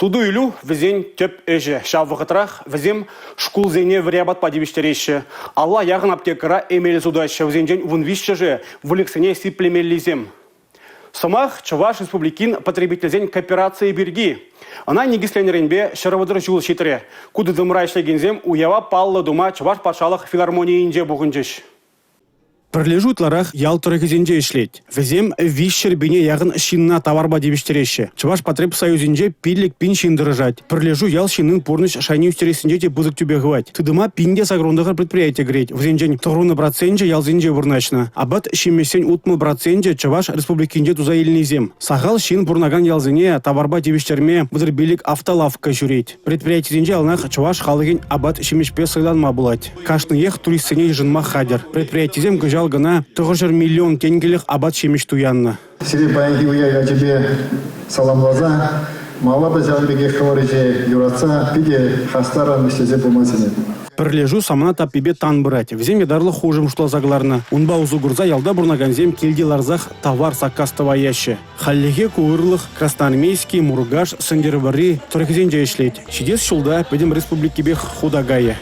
Суту-илӳ вӗсен тӗп ӗҫӗ. Ҫав вӑхӑтрах вӗсем шкулсене вӗри апатпа тивӗҫтереҫҫӗ. 50 яхӑн аптекӑра эмел сутаҫҫӗ. Вӗсенчен 13-шӗ выльӑхсене сиплемеллисем. Сӑмах Чӑваш Республикин потребительсен кооперацийӗ пирки. Ӑна никӗсленӗренпе 130 ҫул ҫитрӗ. Ку тытӑмра ӗҫлекенсем уява паллӑ тума Чӑваш патшалӑх филармонийӗнче пухӑнчӗҫ. Пӗрлешӳ ытларах ял тӑрӑхӗсенче ӗҫлет. Вӗсем 300 пине яхӑн ҫынна таварпа тивӗҫтереҫҫӗ. Чӑвашпотребсоюзӗнче 5 пин ҫын тӑрӑшать. Пӗрлешӳ ял ҫыннин пурнӑҫ шайне ӳстерессинче те пысӑк тӳпе хывать. Тытӑма 1089 предприяти кӗрет. Вӗсенчен 90 проценчӗ ялсенче вырнаҫнӑ. Апат-ҫимӗҫсен 60 проценчӗ Чӑваш Республикинче туса илнисем. Сахал ҫын пурӑнакан ялсене таварпа тивӗҫтерме 35 автолавкка ҫӳрет. Предприятисенче яланах чӑваш халӑхӗн апат-ҫимӗҫпе сӑйланма пулать. Кашниех туристсене йышӑнма хатӗр. Предприятисем кӑҫал кӑна 900 миллион тенкӗлӗх апат-ҫимӗҫ туяннӑ. Сире паянхи уяв ячӗпе саламласа, малалла та ҫавӑн пекех хӑвӑр ӗҫе юратса, питӗ хастаррӑн ӗҫлесе пыма сӗнетӗп. Пӗрлешӳ самана таппипе тан пырать. Вӗсем ятарлӑ хушӑм шутласа кӑларнӑ. Унпа усӑ курса ялта пурӑнакансем килте ларсах тавар саккас тӑваяҫҫӗ. Хальлӗхе ку ырлӑх Красноармейски, Муркаш, Сӗнтӗрвӑрри тӑрӑхӗсенче ӗҫлет. Ҫитес ҫулта пӗтӗм республикипех хута кайӗ.